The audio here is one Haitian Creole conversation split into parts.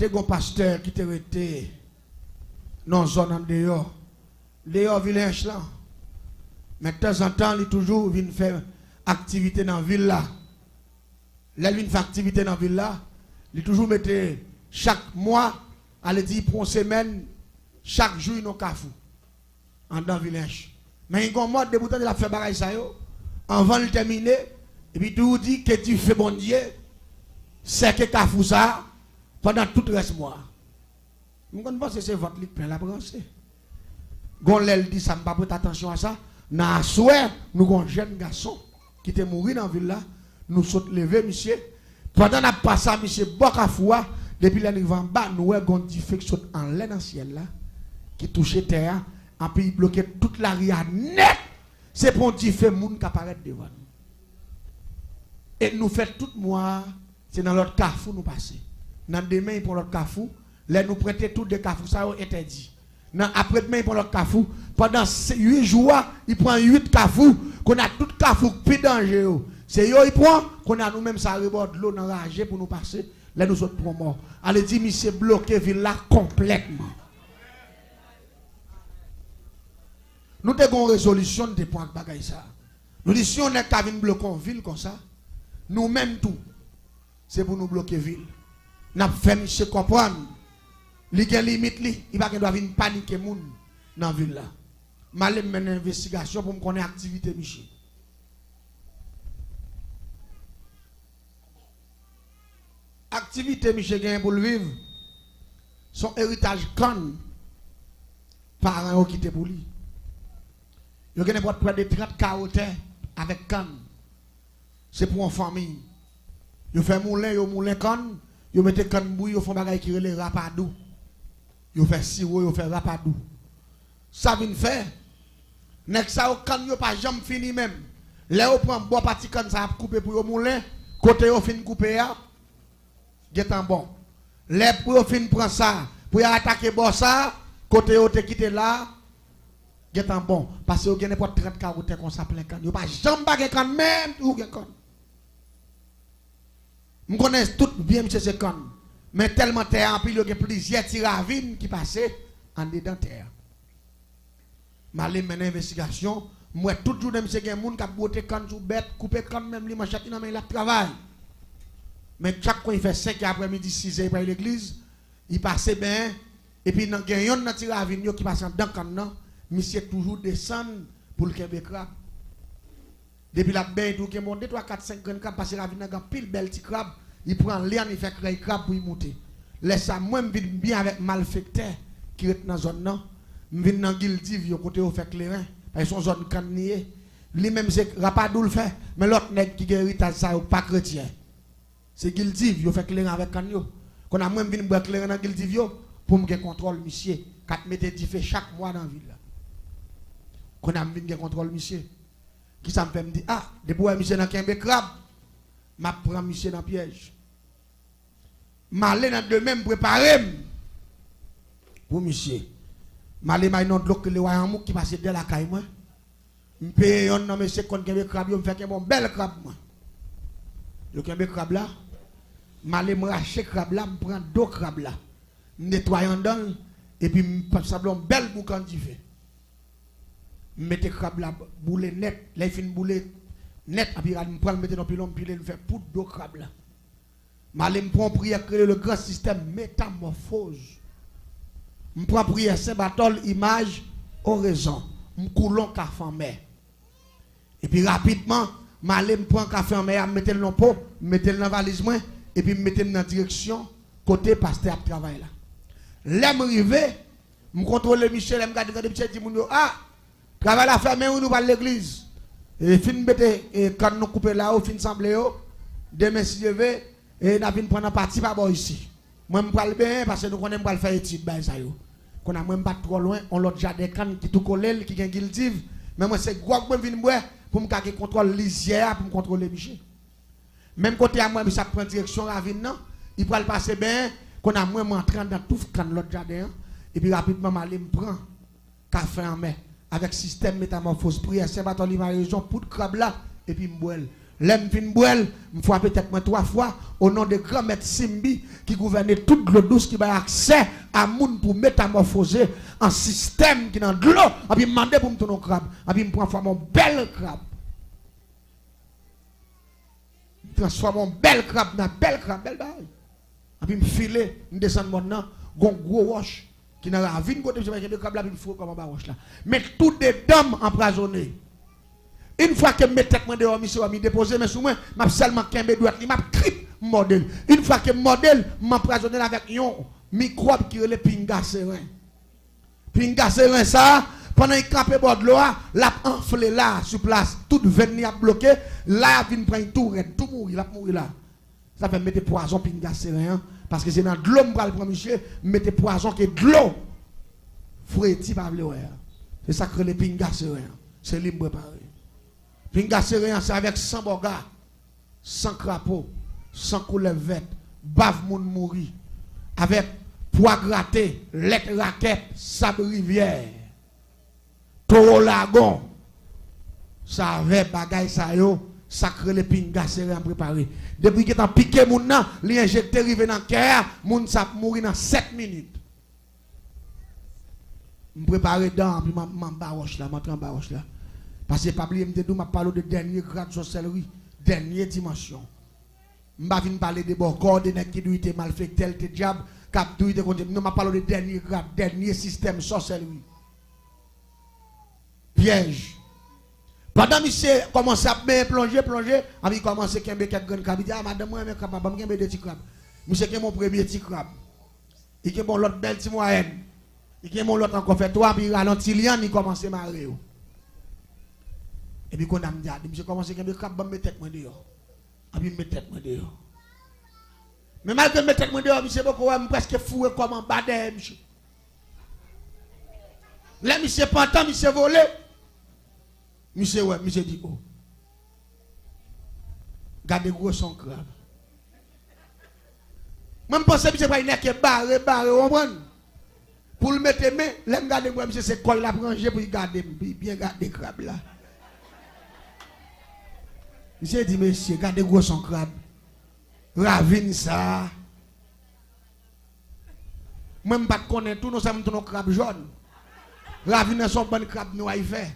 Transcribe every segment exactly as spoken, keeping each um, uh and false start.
Te gon pastè ki te rete nan zòn andeyò, deyò Vil Ench lan. Men tanzantan, li toujou vin fè aktivite nan vil la. Lè l vin fè aktivite nan vil la, li toujou mete chak mwa, ale di pou yon semèn, chak jou nan kafou anndan Vil Ench. Men gen yon mòd, depi w tande l ap fè bagay sa yo, anvan l tèmine, epi tou di ke dife Bondye sèke kafou sa a pandan tout rès mwa a. M konn panse se vant li k plen l ap ranse. Gon lè l di sa, m pa prete atansyon a sa. Nan aswè, nou gon jèn gason ki te mouri nan vil la, nou sot leve misye. Pandan n ap pase a misye bò kafou a, depi lè n rive anba, nou wè gon dife k sot anlè nan syèl la, ki touche tè a, anpi l bloke tout lari a nèt. Se pa yon dife moun ka parèt devan nou. E nou fè tout mwa a, se nan lòt kafou nou pase. Nan demen, li pran lòt kafou. Lè nou prete tou de kafou sa yo entèdi. Nan apre demen, li pran lòt kafou. Pandan se uit jou a, li pran uit kafou. Kounye a tout kafou k pi danje yo, se yo li pran. Kounye a nou menm sa rebò dlo nan raje pou nou pase. Lè nou sot pran mò, ale di misye bloke vil la konplètman. Nou te gen yon rezolisyon nou te pran ak bagay sa. Nou di si yon nèg ka vin bloke yon vil konsa, nou menm tou, se pou nou bloke vil. N ap fè misye konprann li gen limit li, li pa gen dwa vin panike moun nan vil la. M ale m mennen envestigasyon pou m konnen aktivite misye. Aktivite misye genyen pou l viv, se yon eritaj kann paran yo kite pou li. Yo gen nenpòt prè de trant kawo tè avèk kann. Se pou yon fanmi. Yo fè moulen, yo moulen kann, yo mete kann bouyi, yo fè yon bagay ki rele rapadou. Yo fè siwo, yo fè rapadou. Sa vin fè, nèg sa yo, kann yo pa janm fini menm. Lè yo pran bò pati kann sa y ap koupe pou yo moulen, kote yo fin koupe a, gentan bon. Lè pou yo fin pran sa, pou y al atake bò sa, kote yo te kite la, gentan bon. Paske yo gen nenpòt trant kawo tè konsa plen kann. Yo pa janm pa gen kann menm, toujou gen kann. M konnen tout byen misye se kann. Men tèlman tè a anpil, yo gen plizyè ti ravin ki pase andedan tè a. M ale mennen envestigasyon, m wè tout jounen misye gen moun k ap bwote kann sou bèt, koupe kann menm li, manchèt li nan men l, l ap travay. Men chak kou li fè senk è aprèmidi, sis è, li pral legliz, li pase benyen, epi nan gen yonn nan ti ravin yo ki pase anndan kann nan, misye toujou desann pou l kenbe krab. Depi l ap benyen, tou gen bon de, twa, kat, senk grenn krab, paske ravin nan gen anpil bèl ti krab, li pran lyann, li fè krèy krab pou li moute. Lè sa, mwen, m vin byen avèk malfektè ki ret nan zòn nan. M vin nan Gildiv yo, kote yo fè kleren, paske se yon zòn kann li ye. Li menm, se rapadou l fè, men lòt nèg ki gen eritaj sa yo pa kretyen. Se Gildiv, yo fè kleren avèk kann yo. Kounye a mwen, m vin bwè kleren nan Gildiv yo pou m gen kontwòl misye k ap mete dife chak mwa nan vil la. Kounye a m vin gen kontwòl misye. Kisa m fè? M di, a, depi w wè misye nan kenbe krab, m ap pran misye nan pyèj. M ale nan demen, m prepare m pou misye. M ale m al nan dlo k rele Wayanmouk ki pase dèyè lakay mwen. M peye yonn nan mesye k konn kenbe krab yo, m fè kenbe yon bèl krab mwen. Yo kenbe krab la, m ale m rache krab la, m pran do krab la, m netwaye anndan l, epi m sanble yon bèl boukan dife. M mete krab la boule nèt, lè l fin boule nèt, epi rad m pran l, m mete nan pilon, m pile l, m fè poud do krab la. M ale m pran yon priyè k rele le grand système métamorphose. M pran priyè Sen Batòl, imaj, orezon. M koule yon kafe anmè. Epi rapidman, m ale m pran kafe anmè a, m mete l nan po, m mete l nan valiz mwen, epi m mete m nan direksyon kote pastè ap travay la. Lè m rive, m kontwole misye, lè m gade, gade misye di moun yo, a, travay la fèmen wi, nou pral legliz. E fin mete, e, kann nou koupe la yo, fin sanble yo. Demen, si Dye ve, e n a vin pran nan pati pa bò isi. Mwen, m pral benyen, paske nou konnen m pral fè etid bay sa yo. Kounye a, mwen, m pa t twò lwen, on lòt jaden kann ki tou kole l, ki gen Gildiv. Men mwen, se gwòg mwen vin bwè pou m ka gen kontwòl lizyè a, pou m kontwole misye. Menm kote a, mwen, misye ap pran direksyon ravin nan, li pral pase benyen. Kounye a, mwen, m antre anndan touf kann lòt jaden an, epi rapidman, m ale, m pran kafe anmè avèk sistèm metamòfoz, priyè Sen Batòli, marizon, poud krab la, epi m bwè l. Lè m fin bwè l, m frape tèt mwen twa fwa, o non de Granmèt Simbi ki gouvène tout dlo dous, ki bay aksè a moun pou metamòfoze an sistèm ki nan dlo, anpi m mande pou m tounen yon krab, anpi m transfòme yon bèl krab. M transfòme yon bèl krab nan bèl krab, bèl bagay. Anpi m file, m desann mòn nan, gon gwo wòch ki nan ravin kote misye pral kenbe krab la, epi m foure kò m anba wòch la. Men tou de dan m anpwazonnen. Yon fwa ke m met tèt mwen deyò, misye wè m, li depoze men sou mwen, m ap sèlman kenbe dwèt li, m ap krip, m mòde l. Yon fwa ke m mòde l, m anpwazonnen l avèk yon mikwòb ki rele pinga seren. Pinga seren sa a, pandan li kanpe bò dlo a, l ap anfle la, sou plas. Tout venn li ap bloke, la a vin pran li tou rèd, tou mouri, l ap mouri la. Sa fè m mete pwazon pinga seren an, paske se nan dlo m pral pran misye, m mete pwazon ke dlo fredi pa vle wè a. Se sa k rele pinga seren an. Se li m prepare. Pinga seren an, se avèk san bòga, san krapo, san koulèv vèt, bav moun mouri, avèk pwa grate, lèt rakèt, sab rivyè. Towo lagon. Sa avè bagay sa yo, sa k rele pinga seren an prepare. Depi gentan pike moun nan, li enjekte rive nan kè a, moun sa ap mouri nan sèt minit. M prepare dan an, epi m, m anba wòch la, m antre anba wòch la. Paske pa bliye m te di w, m ap pale w de dènye grad sòsèlri, dènye dimansyon. M pa vin pale de bòkò, de nèg ki di w te malfektè, l te dyab, k ap di w te konn, non, m ap pale w de dènye grad, dènye sistèm sòsèlri. Pyèj. Pandan misye kòmanse ap benyen, plonje, plonje, anpi li kòmanse kenbe kèk grenn krab. Li di, "A, madanm mwen renmen krab, ban m kenbe de ti krab." Misye kenbe yon premye ti krab. Li kenbe yon lòt bèl ti mwayèn. Li kenbe yon lòt ankò, fè twa, anpi li rale yon ti lyann, li kòmanse mare yo. Epi kounye a m di, "A, misye kòmanse kenbe krab, ban m met tèt mwen deyò." Anpi m met tèt mwen deyò. Men malgre m met tèt mwen deyò, misye poko wè m, m prèske foure kò m anba dèyè misye. Lè misye pantan, misye vole. Misye wè m, misye di, "O, gade gwosè yon krab." Mwen, m panse misye pral nèke bare, bare, w konprann? Pou l mete men, lè m gade, m wè misye se kò l l ap ranje pou l gade m, pou l byen gade krab la. Misye di, "Mesye, gade gwosè yon krab. Ravin sa a." Mwen, m pa t konnen tou, non, sa m tounen yon krab jòn. Ravin nan se yon bann krab nwa li fè.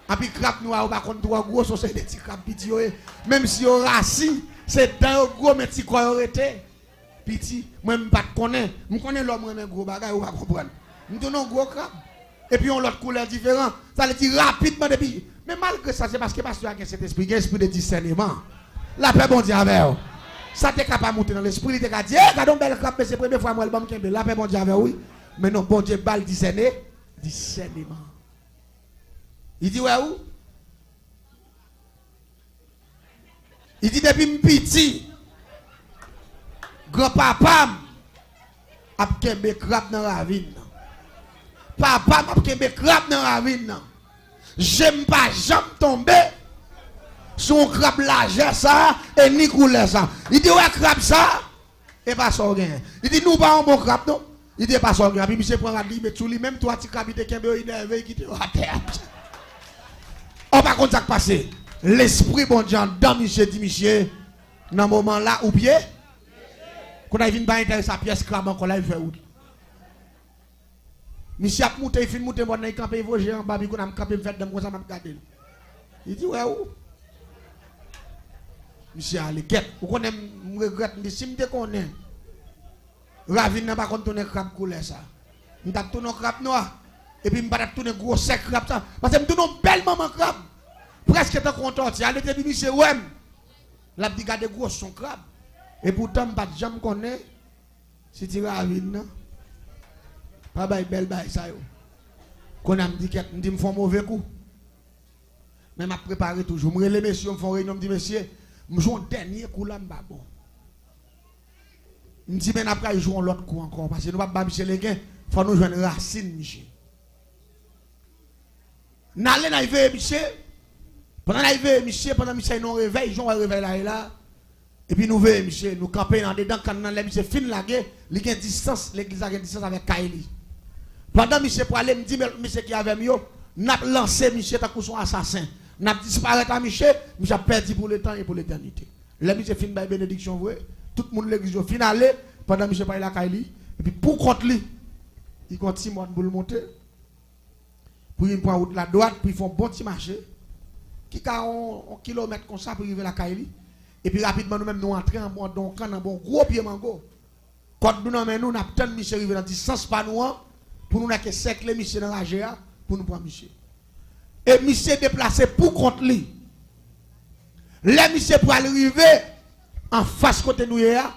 Anpi krab nwa yo pa konn twò gwo, se yon seri de ti krab piti yo ye. Menm si yo rasi, se dan yo gwo, men ti kò yo rete piti. Mwen, m pa t konnen. M konnen lòm renmen gwo bagay, ou pa konprann. M tounen yon gwo krab. Epi yon lòt koulè diferan. Sa vle di rapidman depi. Men malgre sa, se paske pastè a gen Sentespri, gen espri de disèneman. Lapè Bondye avè w. Sa te ka pa moute nan lespri, li te ka di, "E, gade yon bèl krab, men se premye fwa m wè l, ban m kenbe l." Lapè Bondye avè w, wi. Men non, Bondye ba l disène, disèneman. Li di, "Wè ou?" Li di, "Depi m piti, granpapa m ap kenbe krab nan ravin nan. Papa m ap kenbe krab nan ravin nan. Je m pa janm tonbe sou yon krab lajè sa a e ni koulè sa a." Li di, "Ou wè krab sa a?" E pa sa w genyen. Li di, "Nou pa yon bon krab, non." Li di, "E pa sa w genyen." Epi misye pran rad li, met sou li, menm twa ti krab li te kenbe yo, li nève, li kite yo atè a. Ou pa konn sa k pase. Lespri Bondye anndan misye di misye, nan moman la, ou pye. Kounye a, li vin pa enterese a pyès krab ankò, la, li fè wout. Misye ap moute, li fin moute mòn nan, li kanpe, li voye je anba, pi kounye a m kanpe, m fè dan m konsa, m ap gade l. Li di, "Wè ou?" Misye ale, kèt. Ou konnen, m, m regrèt, m di, "Si m te konnen ravin nan pa konn tounen krab koulè sa, m t ap tounen yon krab nwa, epi m pa t ap tounen gwosè krab sa, paske m tounen yon bèl manman krab, prèske tankou yon tòti." Ale, depi misye wè m, l ap di, "Gade gwosè yon krab." Epoutan, m pa t janm konnen si ti ravin nan pa bay bèl bagay sa yo. Kounye a m di, "Kèt," m di, "M fè yon move kou." Men m ap prepare toujou. M rele mesye yo, m fè yon reyinyon, m di, "Mesye, m jwe yon dènye kou la, m pa bon." M di, "Men n ap pral jwe yon lòt kou ankò, paske nou p ap ba misye legen, fò nou jwenn rasin misye." N ale, n al veye misye. Pandan n al veye misye, pandan misye nan yon revèy, jan w wè revèy la ye la, epi nou veye misye, nou kanpe andedan kann nan, lè misye fin lage, li gen distans, legliz la gen distans avèk kay li. Pandan misye prale, m di, "Men lòt mesye ki avè m yo, n ap lanse misye tankou se yon asasen." N ap disparèt a miche, miche ap pèdi pou letan e pou letènite. Lè miche fin bay benediksyon vre, tout moun legliz yo fin ale, pandan miche pral lakay li, epi pou kont li, li gen yon ti mòn pou l monte, pou li pran wout la dwat, pou li fè yon bon ti mache, ki ka yon, yon kilomèt konsa pou li rive lakay li. Epi rapidman nou menm nou antre anba yon kann, anba yon gwo pye mango. Kòd nou nan men nou, n ap tann misye rive nan distans pa nou an, pou nou nèk sèkle misye nan raje a, pou nou pran misye. E misye deplase pou kont li. Lè misye pral rive anfas kote nou ye a,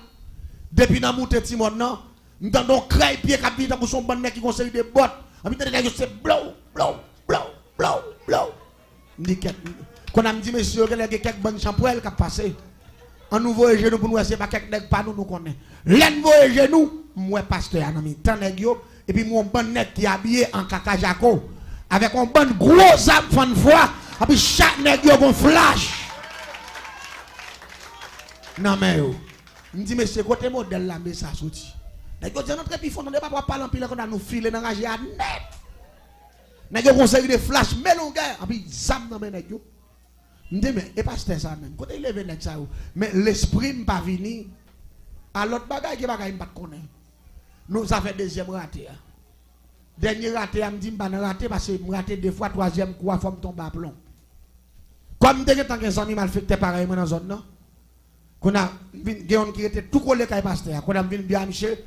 depi nan moute ti mòn nan, m tande yon krèy pye k ap vini tankou se yon bann nèg ki gon seri de bòt. Anpi tande nèg yo se blow, blow, blow, blow, blow. M di kèk, kounye a m di mesye yo genlè gen kèk bann chanpwèl k ap pase. Ann nou voye je nou pou n wè se pa kèk nèg pa nou nou konnen. Lè n voye je nou, m wè pastè a nan mitan nèg yo, epi m wè yon bann nèg ki abiye an kaka jako, avèk yon bann gwo zam fann fwa, epi chak nèg yo gon flach nan men yo. M di mesye, kote modèl lame sa soti? Nèg yo di ann antre pi fon, tande papa w ap pale anpil, kounye a nou file nan raje a nèt. Nèg yo gon seri de flach, men longè, anpi zam nan men nèg yo. M di, men, e pastè sa menm, kote l leve nèg sa yo? Men lespri m pa vini a lòt bagay, gen bagay m pa t konnen. Nou, sa fè dezyèm rate a. Dènye rate a, m di m pa nan rate, paske m rate de fwa, twazyèm kou a, fò m tonbe aplon. Kòm m te gentan gen zanmi malfektè parèy mwen nan zòn nan, kounye a, m vin gen youn ki rete tou kole kay pastè a. Kounye a, m vin di a misye,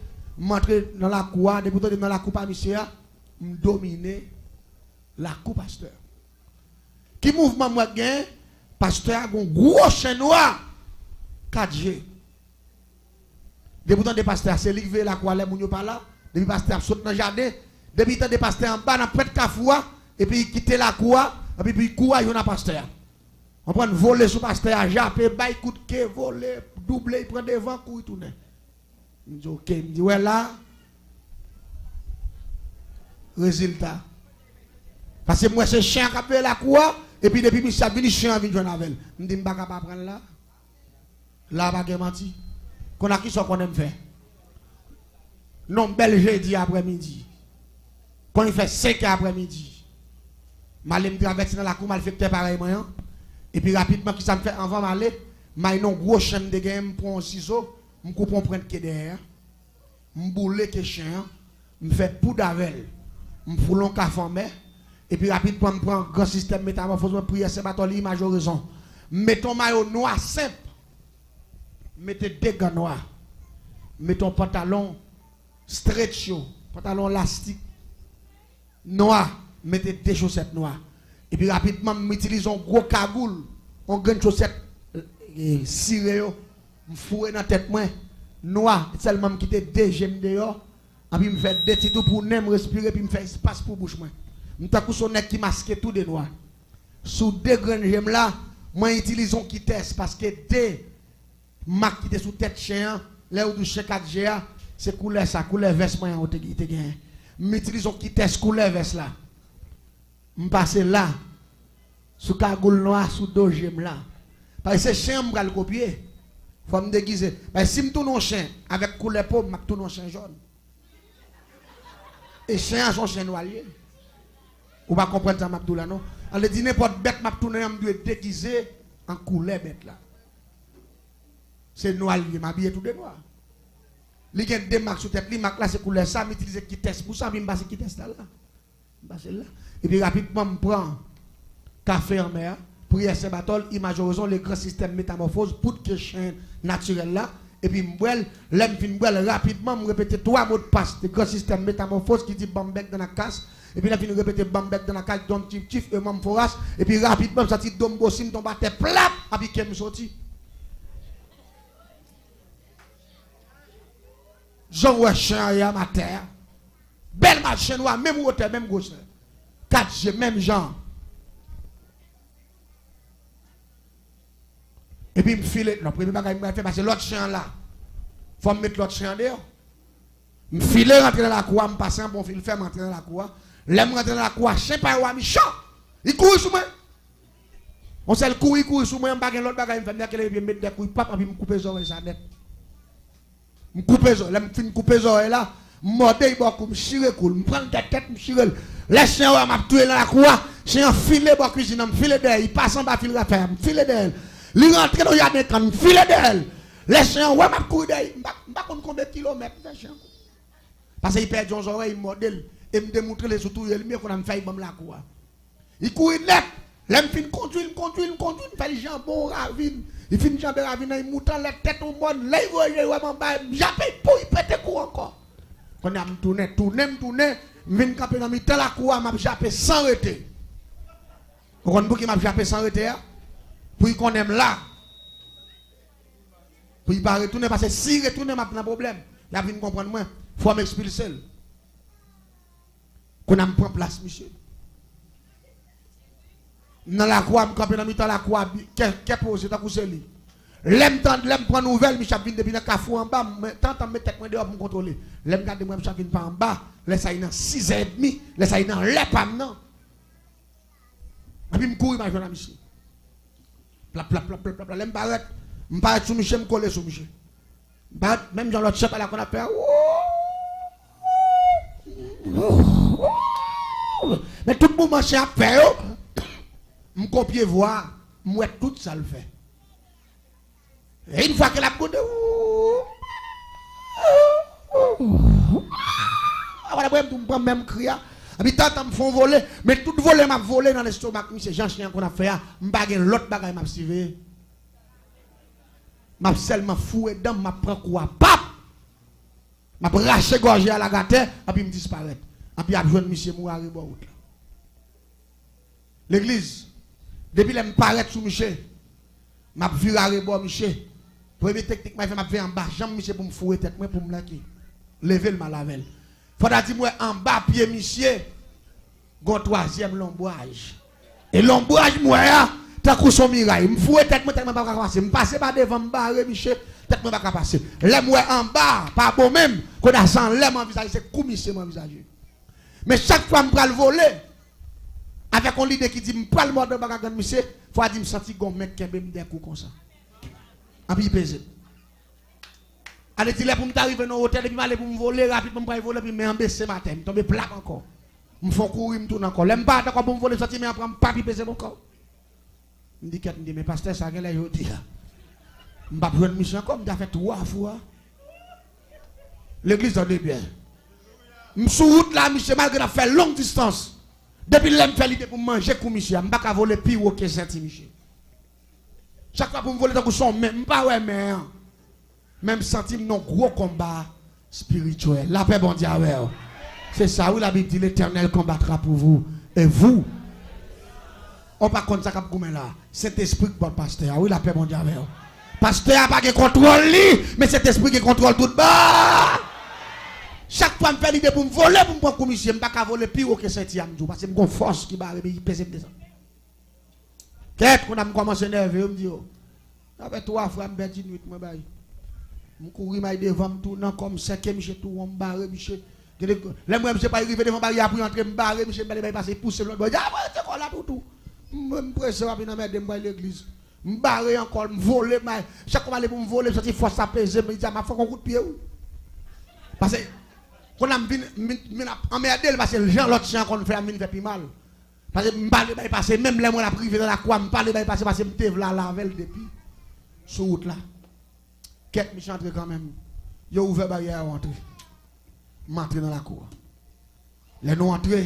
m antre nan lakou a, depi w tande m nan lakou pa misye a, m domine lakou pastè a. Ki mouvman m wè k genyen? Pastè a gon gwo chen nwa, kat je. Depi w tande pastè a, se li k veye lakou a lè moun yo pa la. Depi pastè ap sot nan jaden, depi l tande pastè anba nan pwent kafou a, epi li kite lakou a, epi li kouri al jwenn a pastè a. Konprann, vole sou pastè a, jape, bay kout ke, vole, double, li pran devan, kouri tounen. M di, oke, m di, wè la, rezilta. Paske m wè se chen an k ap veye lakou a, epi depi misye ap vini, chen an vin jwenn avè l. M di, m pa ka pa pran l la. La pa gen manti. Kounye a kisa w konnen m fè? Non, bèl jedi aprèmidi. Konn fè senkè aprèmidi. M ale m travèse nan lakou malfektè parèy mwen an. Epi rapidman, kisa m fè anvan m ale? M al nan gwo chen m te genyen, m pran yon sizo, m koupe yon pwent ke dèyè a. M boule ke chen an, m fè poud avè l, m foule yon kafou anmè, epi rapidman m pran gran sistèm metamòfoz mwen, priyè, senbatòl, imaj, orezon. M mete yon mayo nwa senp, m mete de gan nwa, m mete yon pantalon stretch yo, pantalon lastik nwa, m mete de chosèt nwa. Epi rapidman, m itilize yon gwo kagoul, yon grenn chosèt, e, sire yo, m foure nan tèt mwen, nwa, sèlman m kite de je m deyò, anpi m fè de ti tou pou nen m respire, epi m fè espas pou bouch mwen. M tankou se yon nèg ki maske tou de nwa. Sou de grenn je m la, mwen itilize yon kitès, paske de mak ki te sou tèt chen an, lè yo di w chen kat je a, se koulè sa, koulè vès mwen an, ou te, te genyen. M itilize yon kitès koulè vès la. M pase la, sou kagoul nwa, sou do je m la. Paske se chen an m pral kopye. Fò m degize. Paske si m tounen yon chen avèk koulè po m, m ap tounen yon chen jòn. E chen an se yon chen nwa l ye. Ou pa konprann sa m ap di w la, non? An vle di, nenpòt bèt m ap tounen an, m dwe degize an koulè bèt la. Se nwa l ye, m abiye tou de nwa. Li gen de mak sou tèt li, mak la se koulè sa, m itilize kitès pou sa, epi m pase kitès la la. M pase l la. Epi rapidman, m pran kafe anmè a, priyè senbatòl, imaj orezon, le gran sistèm metamòfoz, poud ke chen natirèl la, epi m bwè l. Lè m fin bwè l, rapidman, m repete twa modpas de gran sistèm metamòfoz ki di banm bèk dan la kas, epi lè m fin repete banm bèk dan la kas, donm tif tif, e manm foras, epi rapidman, m santi do m bosi, m tonbe atè, plap, epi ke m soti. Jan w wè chen an ye a, m atè a. Bèl mal chen nwa, menm wotè, menm gwosè. Kat je, menm jan. Epi m file, non, premye bagay m pral fè, pase lòt chen an la. Fò m met lòt chen an deyò. M file rantre nan lakou a, m pase anba yon fil fè, m antre nan lakou a. Lè m rantre nan lakou a, chen pa yo a mechan. Li kouri sou mwen. Yon sèl kouri, kouri sou mwen, m pa gen lòt bagay m fè, m rele epi m met de kouri pap, epi m koupe zòrèy sa nèt. M koupe zò, lè m fin koupe zòrèy la, m mòde l bò kou, m chire kou l, m pran l tèt tèt, m chire l. Lè chen an wè m ap touye nan lakou a, chen an file bò kwizin nan, m file dèyè, li pase anba fil rafè a, m file dèyè l. Li rantre nan jaden kann, m file dèyè l. Lè chen an wè m ap kouri dèyè, m pa, m pa konn konbyen kilomèt m fè chen an kouri. Paske li pèdi yon zòrèy, m mòde l, e m demontre l sou touye l, men kounye a m fè li ban m lakou a. Li kouri nèt. Lè m fin kondui l, m kondui l, m kondui l, m fè l janbe yon ravin. Li fin janbe ravin nan, li moute anlè tèt yon mòn. Lè li voye je l wè m anba, m jape, pou li pete kou ankò. Kounye a m tounen, tounen, m tounen, m vin kanpe nan mitan lakou a, m ap jape san rete. Ou konn pouki m ap jape san rete a? Pou li konnen m la. Pou li pa retounen, paske si li retounen, m ap nan pwoblèm. Y ap vin konprann mwen. Fò m ekspilse l. Kounye a m pran plas misye. M nan lakou a, m kanpe nan mitan lakou a, bi-, kè, kè poze, tankou se li. Lè m tande, lè m pran nouvèl, misye ap vin depi nan kafou anba, mwen, tantan m met tèt mwen deyò pou m kontwole. Lè m gade, m wè misye ap vin pa anba, lè sa li nan sizè edmi, lè sa li nan lè pa m nan. Epi m kouri, m al jwenn a misye. Plap, plap, plap, plap, plap, plap. Lè m parèt, m parèt sou misye, m kole sou misye. M parèt, menm jan lòt chen pale a konn ap fè. Men tout mouvman chen ap fè yo, m kopye vwa, m wè tout sa l fè. E yon fwa ke l ap gwonde, ou, ou, ou, ou, ou, ou, ou, ou, m pran menm kri a. Epi tantan m fè yon vole, men tout vole m ap vole nan lestomak misye, jan chen an konn ap fè a, m pa gen lòt bagay m ap siveye. M ap sèlman foure dan m, m ap pran kou a, pap! M ap rache gòje a lage atè, epi m disparèt. Epi ap jwenn misye mouri arebò wout la. Legliz, depi lè m parèt sou misye, m ap vire arebò misye. Premye teknik m ap fè, m ap veye anba janm misye pou m foure tèt mwen, pou m lage. Leve l m al avè l. Fò ta di m wè anba pye misye, gon twazyèm lonbraj. E lonbraj m wè a, tankou s on miray. M foure tèt mwen, tèt mwen pa ka pase. M pase pa devan, m bare misye, tèt mwen pa ka pase. Lè m wè anba, pa bon menm, kounye a se anlè m anvizaje, se kou misye m anvizaje. Men chak fwa m pral vole, avèk yon lide ki di m pral mòde anba gagann misye, fò a di m santi gon men k kenbe m de kou konsa. Anpi peze m. Ale di lè pou m ta rive nan wotè, depi m ale pou m vole, rapidman m pral vole, epi men an bese m atè, m tonbe plat ankò. M fè yon kouri, m tounen ankò. Lè m parèt ankò pou m vole, m santi men an pran m, pap, li peze m ankò. M di kèt, m di, men pastè sa genlè jodi a m p ap jwenn misye ankò, m ta fè twa fwa. Legliz, tande byen. M sou wout la, misye, malgre n ap fè long distans. Depi lè m fè lide pou m manje kou misye a, m pa ka vole pi wo ke senti misye. Chak fwa pou m vole tankou s on men, m pa wè men an. Men m santi m nan gwo konba espirityèl. Lapè Bondye avè w. Se sa wi, Labib di, L'Éternel combattra pour vous, et vous. Ou pa konn sa k ap goumen la. Sentespri k bat pastè a wi, lapè Bondye avè w. Pastè a pa gen kontwòl li, men Sentespri gen kontwòl tout bò. Chak fwa m fè lide pou m vole, pou m pran kou misye, m pa ka vole pi wo ke senti a, m di w, paske m gon fòs ki bare m, ki peze m desann. Kèt, kounye a m kòmanse nève yo, m di yo, sa fè twa fwa m pèdi nwit mwen bay. M kouri, m al devan, m tounen ankò, m sèke misye tou won, m bare misye. Gen de, lè m wè misye pral rive devan baryè a pou l antre, m bare misye, m pale bay pase, pouse m lòt bò. Li di, "A, mwen rete kò la toutou." M, m prese, papi nan mède, m pral legliz. M bare ankò, m vole, m al, chak fwa m ale pou m vole, m santi fòs la peze m, li di, "A, m ap fè w yon kout pye wi." Paske, kounye a m vin, m vin, m vin ap anmède l, paske jan lòt chen an konn fè a, m vin fè pi mal. Paske m pale bay pase, menm lè mwen ap rive nan lakou a, m pale bay pase, paske m te vle al avè l depi sou wout la. Kèt, misye antre kanmenm. Yo ouvè baryè a, yo antre. M antre nan lakou a. Lè nou antre,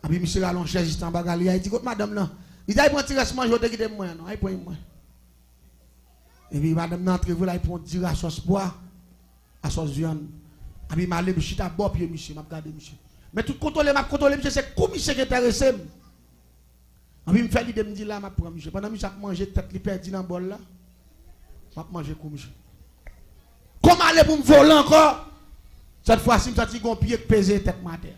epi misye rale yon chèz jis anba galri a, li di, "Kot madanm nan?" Li di, "Al pran ti rès manje w te kite pou mwen an non, al pran pou mwen." Epi madanm nan antre vre, l al pran yon di rasòs pwa, asòs vyann. Epi m ale, m chita bò pye misye, m ap gade misye. Men tout kontwole m ap kontwole misye, se kou misye ki enterese m. Epi m fè lide, m di, "La, m ap pran misye." Pandan misye ap manje, tèt li pèdi nan bòl la, m ap manje kou misye. Kòm ale pou m vole ankò, sèt fwa si m santi gon pye k peze tèt mwen atè.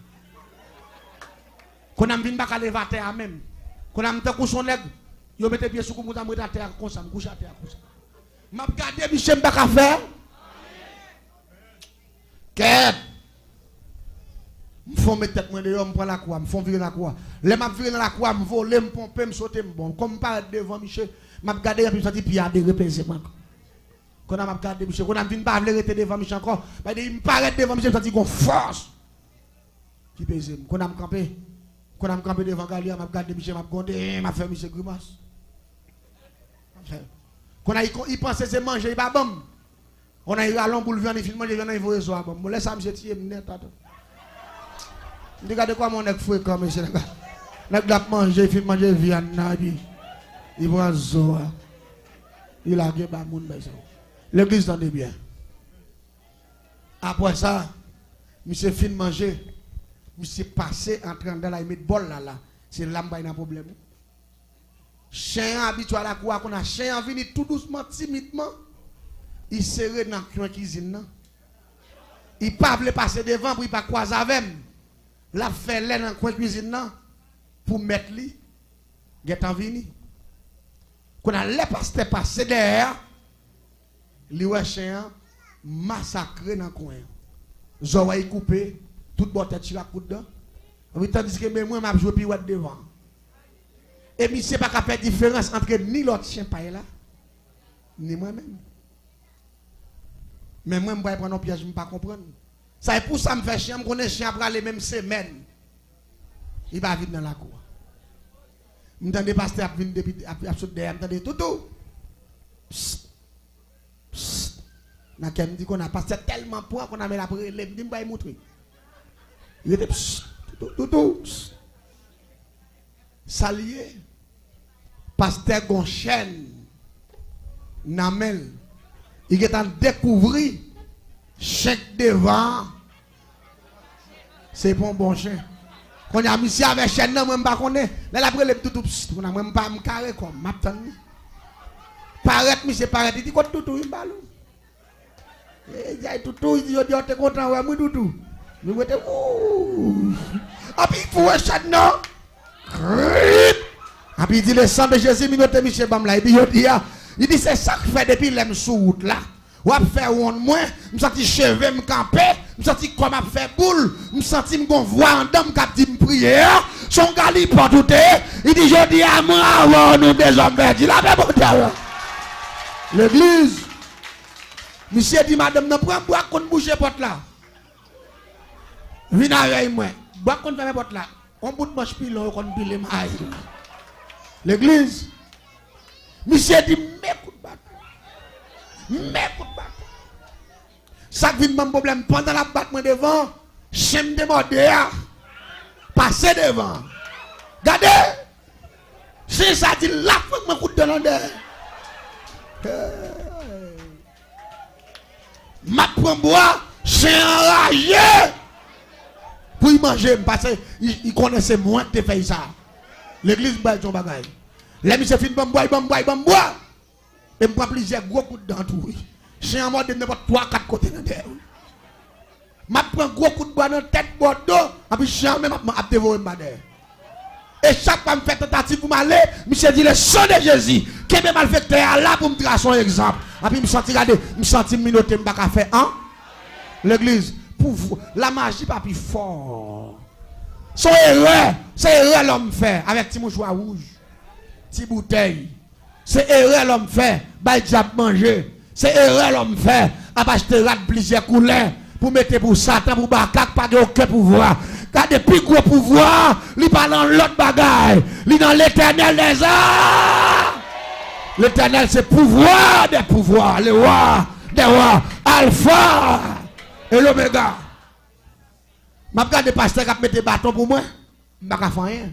Kounye a m vin pa ka leve atè a menm. Kounye a m tankou s on nèg, yo mete pye sou kou m konsa, m ret atè a konsa, m kouche atè a konsa. M ap gade misye, m pa ka fè. Kèt! M fon met tèt mwen deyò, m pran lakou a, m fon vire lakou a. Lè m ap vire nan lakou a, m vole, m ponpe, m sote, m bon. Kòm m parèt devan misye, m ap gade, epi m santi pye a derepeze mwen. Kounye a m ap gade misye, kounye a m vin pa vle rete devan misye ankò. Bay depi m parèt devan misye, m santi gon fòs. ki peze m. Konn a m kanpe. Konn a m kanpe devan galya, m ap gade misye, m ap gwonde, m ap fè misye grimas. Konn a li panse se manje li pa ban m. Konn a li rale yon boul vyann, li fin manje vyann nan, li voye zo a ban m. Bon, lè sa a, misye tiye m nèt atò. M di gade kòman yon nèg frekan, mesye, nèg la. Nèg la ap manje, li fin manje vyann nan, epi li pran zo a. Li lage ba moun, bay sa. Legliz, tande byen. Apre sa, misye fin manje, misye pase antre anndan la, li met bòl la la. Se la m bay nan pwoblèm. Chen an abitye al lakou a, konn a chen an vini tou dousman, timidman, li sere nan kwen kizin nan. Li pa vle pase devan pou li pa kwaze avè m. L ap fè lè nan kwen kizin nan pou mèt li gentan vini. Kounye a, lè pastè pase dèyè a, li wè chen an masakre nan kwen an. Zòrèy koupe, tout bò tèt chire ak kout dan. Epi tandiske men mwen, m ap jwe piwèt devan. E misye pa ka fè diferans ant ni lòt chen pay la, ni mwen menm. Men mwen, m pral pran yon pyèj m pa konprann. Sa e pou sa m fè chen an, m konnen chen an prale menm semèn. Li pa vin nan lakou a. M tande pastè ap vin depi, ap, ap sot dèyè, m tande, "Toutou! Psst! Psst!" Nan kè m di, "Konn a pastè tèlman pran, konn a men l ap rele m, di m bay moutre." Li rete, "Psst! Toutou! Toutou! Psst!" Sa l ye? Pastè gon chèn nan men l. Li gentan dekouvri chen k devan an se pa yon bon chen. Kounye a, misye avè chèn nan, mwen m pa konnen. Lè l ap rele m, "Toutou, psst," kounye a, mwen m pa, m kare kò m, m ap tann li. Parèt, misye parèt, li di, "Kot Toutou?" Li ba l ou. E, jay Toutou, li di, "Jodi a w te kontan wè m wi, Toutou." Li rete, "Wouy." Anpi l foure chèn nan. Krip. Anpi l di, "Le sang de Jésus, minote misye ban m la." Epi jodi a, li di, "Se sa k fè depi lè m sou wout la, w ap fè wonn mwen, m santi cheve m kanpe, m santi kò m ap fè boul, m santi m gon vwa anndan m k ap di m priye a, se yon galipòt ou te ye." Li di, "Jodi a, mwen avè w, nou dezòm pèdi." Lapè Bondye avè w. Legliz. Misye di madanm nan, "Pran bwa k konn bouche pòt la. Vin avèk mwen." Bwa k konn fèmen pòt la. Yon bout manch pilon yo konn pile mayi. Legliz. Misye di, "Men kout baton. Men kout baton." Sa k vin ban m pwoblèm, pandan l ap bat mwen devan, chen m te mòde a pase devan. Gade! Chen sa di l ap fè mwen kout dan nan dèyè. M ap pran bwa, chen an raje pou l manje m, paske li, li konnen se mwen k te fè l sa. Legliz, m pral di yon bagay. Lè misye fin ban m bwa, li ban m bwa, li ban m bwa. E m pran plizyè gwo kout dan tou, wi. Chen an mòde m nenpòt twa, kat kote nan dèyè, wi. M ap pran gwo kout bwa nan tèt, bò do, anpi chen an menm ap, ap devore m pa dèyè. E chak fwa m fè tantativ pou m ale, misye di, "Le sang de Jésus, kenbe malfektè a la pou m trase yon egzanp." Anpi m santi, gade, m santi m minote, m pa ka fè an. Legliz, pou vwa, lamaji pa pi fò. Se yon erè, se erè lòm fè avèk ti mouchwa wouj, ti boutèy. Se erè lòm fè, bay dyab manje. Se erè lòm fè, ap achte rad plizyè koulè pou mete pou Satan, pou baka k pa gen okenn pouvwa. Gade, pi gwo pouvwa, li pa nan lòt bagay. Li nan Letènèl dè zam. Letènèl se pouvwa dè pouvwa, le wa dè wa, Alfa e Lomega. M ap gade pastè k ap mete baton pou mwen. M pa ka fè anyen.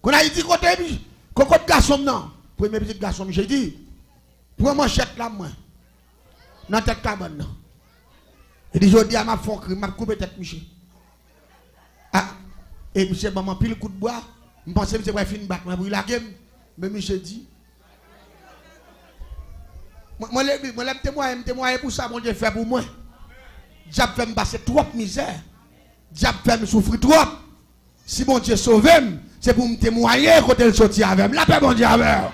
Kounye a, li di, "Kote, epi, ko-, kot gason m nan?" Premye pitit gason m, misye di, "Pran manchèt la, mwen, nan tèt kabann nan." Li di, "Jodi a, m ap fè yon krim, m ap koupe tèt misye." A, e misye ban m anpil kout bwa. M panse misye pral fin bat mwen pou li lage m. Men misye di, mwen, mwen, legliz, mwen, lè m temwaye, m temwaye pou sa Bondye fè pou mwen. Dyab fè m pase twòp mizè. Dyab fè m soufri twòp. Si Bondye sove m, se pou m temwaye kote l soti avè m. Lapè Bondye avè w.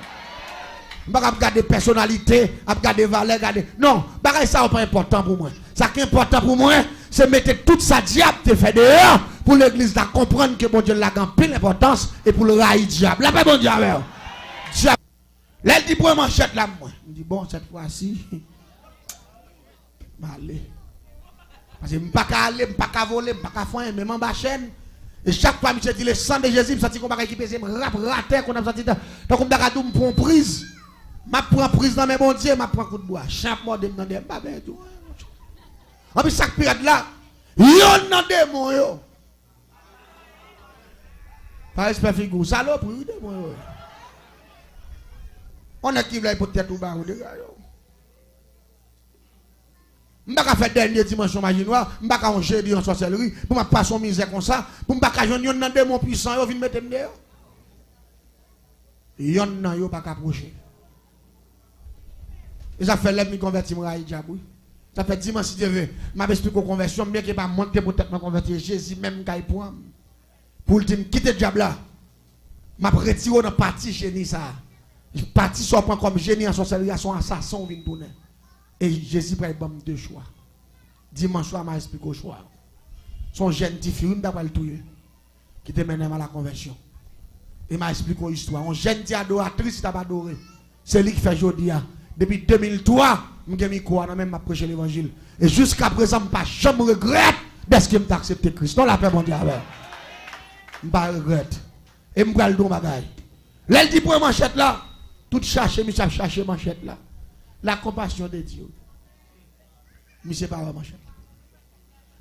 M pa ka ap gade pèsonalite, ap gade valè, gade. Non, bagay sa yo pa enpòtan pou mwen. Sa ki enpòtan pou mwen, se mete tout sa dyab te fè deyò, pou legliz la konprann ke Bondye l la gen anpil enpòtans e pou l rayi dyab. Lapè Bondye avè w. Dyab. Lè l di, "Pran manchèt la, mwen." M di, "Bon, cette fois-ci, m ale." Paske m pa ka ale, m pa ka vole, m pa ka fè anyen, men m anba chèn. E chak fwa misye di le sang de Jésus, m santi gon bagay ki peze m rap atè, kounye a m santi tan, tankou m ta ka di w m pran yon priz. M ap pran priz nan men Bondye, m ap pran kout bwa. Chen ap mòde m nan dèyè, m pa benyen di w anyen, monchè. Anpi sa k pi rèd la, yonn nan demon yo, pa respè figi w, salopri, wi, demon yo. On nèg ki vle al pot tèt ou ba ou, degaje w. M pa ka fè dènye dimansyon maji nwa, m pa ka yon jedi an sòsèlri, pou m ap pase yon mizè konsa, pou m pa ka jwenn yonn nan demon pwisan yo vin mete m deyò. Yonn nan yo pa ka pwoche. E sa fè lè m vin konvèti, m rayi dyab, wi. Sa fè dimanch, si Dye vle, m ap esplike w konvèsyon m, byenke pa mwen ki te pou tèt mwen konvèti, e Jezi menm k al pran m. Pou l di m, "Kite dyab la. M ap retire w nan pati jeni sa a. Pati sa w pran kòm jeni an sòsèlri a, se yon asasen w vin tounen." E Jezi pral ban m de chwa. Dimanch swa, m a esplike w chwa a. Se yon jèn tifi, wi, m ta pral touye, ki te mennen m a la konvèsyon. E m a esplike w istwa. Yon jèn ti adoratris ki t ap adore. Se li ki fè jodi a, depi de mil twa, m gen mikwo a nan men m, m ap preche levanjil. E jiska prezan, m pa janm regrèt dèske m te aksepte Kris. Non, lapè Bondye avè w. M pa regrèt. E m pral di w yon bagay. Lè l di pran manchèt la, tout chache misye ap chache manchèt la. La compassion de Dieu. Misye pa wè manchèt la.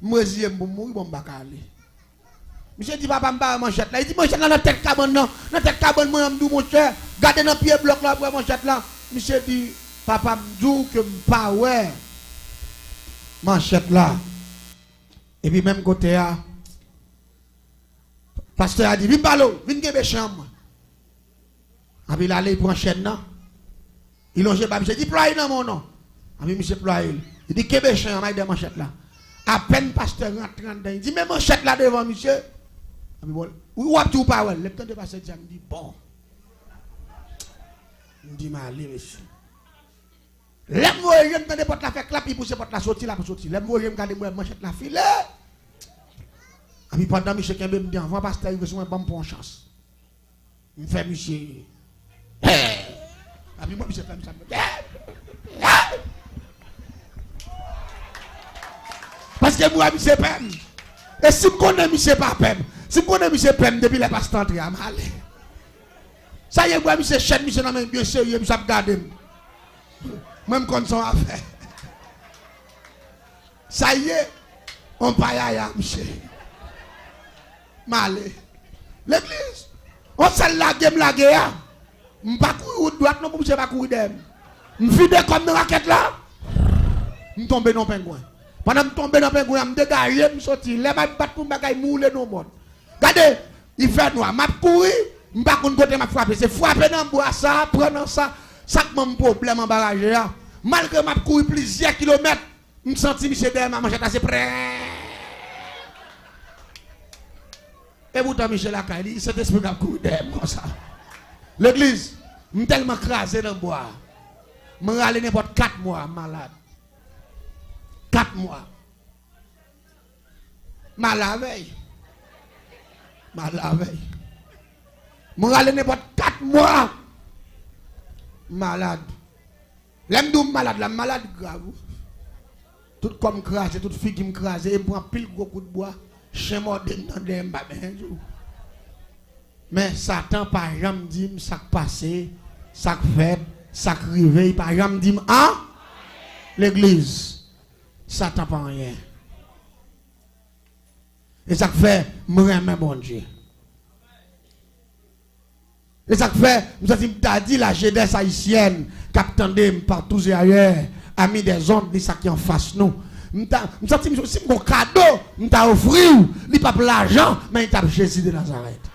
M reziye m pou m mouri, bon, m pa ka ale. Misye di, "Papa, m pa wè manchèt la." Li di, "Manchèt la nan tèt kabann nan, nan tèt kabann mwen an," m di w, "Monchè, gade nan pye blòk la, w ap wè manchèt la." Misye di, "Papa, m di w ke m pa wè manchèt la." Epi menm kote a, pastè a di, "Vin pale w, vin kenbe chen an mwen." Anpi l ale, li pran chèn nan. Li lonje ba misye, li di, "Plwaye nan men w non." Anpi misye plwaye l. Li di, "Kenbe chen an, m al dèyè manchèt la." Apèn pastè rantre anndan, li di, "Men manchèt la devan misye." Anpi bon, w ap di w pa wè l. Lè m tande pastè di sa, m di, "Bon." M di, "M ale, mesye." Lè m voye je m tande pòt la fè klap, li pouse pòt la soti, l ap soti. Lè m voye je m gade, m wè manchèt la file. Anpi pandan misye kenbe m, m di, "Anvan pastè rive sou mwen, ban m pran yon chans." M fè misye. Hey! Anpi mwen, misye fè m sa. Hey! Hey! Paske m wè misye pè m. E si m konnen misye pa pè m, si m konnen misye pè m depi lè pastè antre a, m ale. Sa ye, m wè misye chèn misye nan men, byen serye, misye ap gade m. Mwen, m konn sa w ap fè. Sa ye, on payaya, misye. M ale. Legliz. On sèl lage m lage a. M pa kouri wout dwat non pou misye pa kouri dèyè m. M vide kò m nan rakèt la. M tonbe nan pengwen. Pandan m tonbe nan pengwen an, m degaje, m soti. Lè m ap bat pou m bagay, m woule nan mòn. Gade, li fè nwa. M ap kouri, m pa konn kote m ap frape. Se frape nan bwa sa, pran nan sa. Sa k ban m pwoblèm anba raje a. Malgre m ap kouri plizyè kilomèt, m santi misye dèyè m a manchèt la, se prè. Epoutan misye lakay li, Sentespri k ap kouri dèyè m konsa. Legliz, m tèlman kraze nan bwa a. M rale nenpòt kat mwa, m malad. Kat mwa. M al avè l. M al avè l. M rale nenpòt kat mwa. M malad. Lè m di w m malad la, m malad grav, wi. Tout kò m kraze, tout figi m kraze, e m pran anpil gwo kout bwa. Chen mòde m nan dèyè, m pa benyen di w. Men Satan pa janm di m sa k pase, sa k fèt, sa k rive, li pa janm di m an. Legliz, Satan pa anyen. E sa k fè m renmen Bondye. E sa k fè m santi m ta di la jeunesse haïtienne k ap tande m partout et ailleurs, ami des ondes, ni sa ki anfas nou. M ta, m santi m, si m gon kado m ta ofri w, li p ap lajan, men li t ap Jezi de Nazarèt.